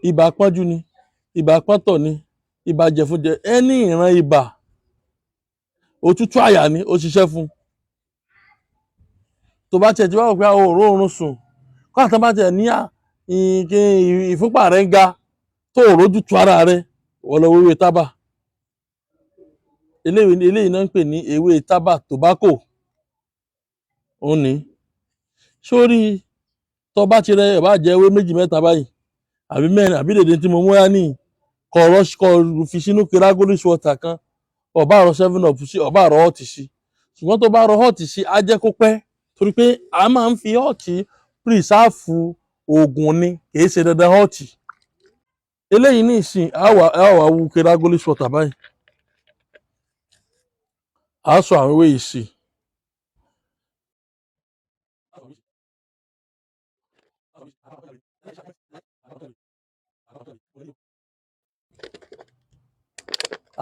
Ibà pọ́njú ni, ibà pọ́ntọ̀ ni, ibà jẹ̀fun-jẹ, ẹni ìran ibà, òtútù àyà ni ó ṣiṣẹ́ fún. Tó bá tiẹ̀ ti wá wò pé o ò róorun sùn, kó àtọ́ bá tiẹ̀ ní ìfúnpá rẹ̀ ń ga, tó ò rójú tu ara rẹ̀, wọ́n lọ wéwé tábà. Eléyìí náà ń pè ní ewé tábà, tobacco. Òun ní sórí tó bá ti rẹ ẹ̀, bá jẹ ewé méjì, mẹ́ta báyìí àbí mẹ́rin àbí dèdè tí mo mú wá ní kọ rọ, kọ fi sínú kiragolis water kan, ọba rọ 7 Up sí, ọba rọ hot sí. Ṣùgbọ́n tó bá rọ hot sí, á jẹ́ kó pẹ́, torí pé a máa ń fi hot preserve oògùn ni, kìí ṣe dandan hot. Eléyìí ní ìsìn, á wà wú kiragolis water báyìí, á sọ àwọn ewé yìí sí.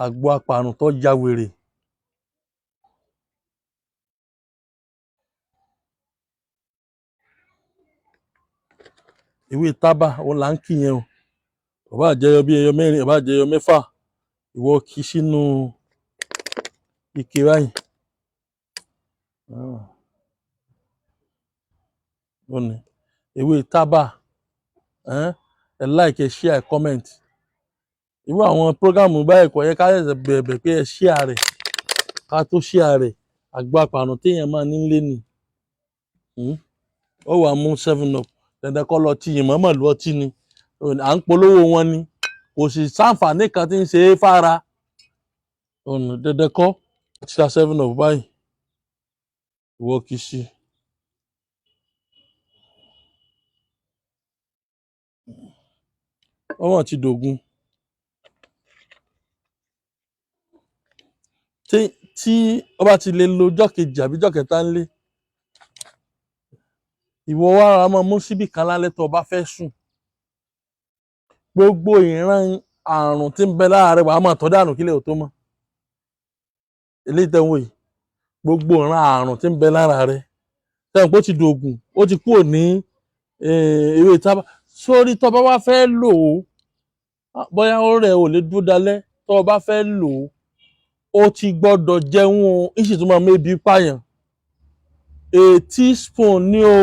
Àgbo apàrùn tó ya wèrè. Ewé tábà òun là ń kì yẹn o. Ó bá jẹyọ bí ẹyọ mẹ́rin, ó bá jẹyọ mẹ́fà, ìwọ kì í sínú ike báyìí. Ó ní ewé tábà. Ẹ like, ẹ share, ẹ comment. Irú àwọn program báyìí, kò yẹ ká ṣẹ̀ṣẹ̀ bẹ̀bẹ̀ pé ẹ share rẹ̀ ká tó share rẹ̀. Àgbo apàrùn téèyàn máa nílé ni. Ó wàá mú 7 Up. Dandan kọ́ lọ tí ìmọ̀ọ́mọ̀ lu ọtí ni à ń polówó wọn ni, kò sì sáǹfààní kan tí ń ṣe é fára ọ̀nà. Dandan kọ́ ti ta 7 Up báyìí, ìwọ kì í sí. Ọmọ ti dògún tí ó bá ti lè lo ọjọ́ kejì àbí ọjọ́ kẹta ńlé, ìwọ wá ra máa mú síbì kan lálẹ́ tó o bá fẹ́ sùn. Gbogbo ìran àrùn tí ń bẹ lára rẹ, wàá máa tọ́ dànù kílẹ̀ ò tó mọ́. Eléyìí tẹ́ ń wò yìí, gbogbo ìran àrùn tí ń bẹ lára rẹ, tẹ́wọ̀n pé ó ti dògùn, ó ti kúrò ní ewé tábà. Sórí tó bá wá fẹ́ lò ó, bóyá ó rẹ̀ ò lè dúró dalẹ́, tó o bá fẹ́ lò ó, ó ti gbọ́dọ̀ jẹun o, ìsì tó máa mébi pààyàn. A teaspoon ní o,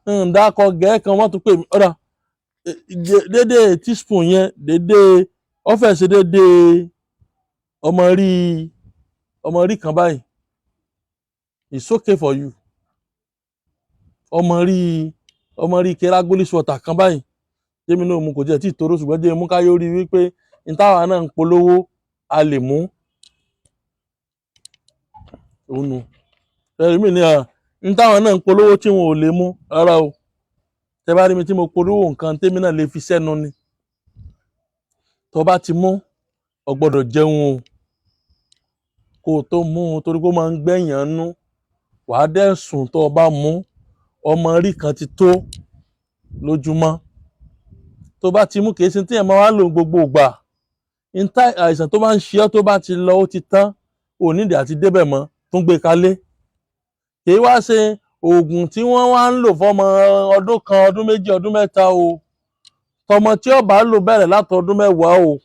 ǹdàkọ gẹ̀ẹ́ kan, wọ́n tún pè mí ọ̀dà. Dédé a teaspoon yẹn, dédé ó fẹ́ ṣe dédé ọmọ rí, ọmọ rí kan báyìí. It's okay for you. Ọmọ rí, ọmọ rí keragolis water kan báyìí. Jẹ́mi náà mu, kò jẹ́ tí ì toró, ṣùgbọ́n jẹ́ mú káyọ̀ rí wípé n táwa náà ń polówó, a lè mú òun nu ẹlòmíì ní à n táwọn náà ń polówó tí wọn ò lè mú rárá o. Tẹ bá rí mi tí mo polówó nǹkan, tèmi náà lè fi sẹ́nu ni. Tó bá ti mú, o gbọ́dọ̀ jẹun o kó o tó mú un, torí pé ó máa ń gbẹ̀yàn nú, wàá dẹ̀ sùn. Tó o bá mú, ọmọ rí kan ti tó lójúmọ́. Tó bá ti mú, kìí ṣe tí ẹ̀ máa wá lò gbogbo ìgbà. Níta àìsàn tó bá ń ṣe ọ́, tó bá ti lọ, ó ti tán, ò nídìí àti débẹ̀ mọ́, tún gbé kalẹ̀. Kìí wá ṣe oògùn tí wọ́n wá ń lò fọ́mọ ọdún 1, ọdún 2, ọdún 3 o. Tọmọ tí ó bá lò, bẹ̀rẹ̀ láti ọdún 10 o.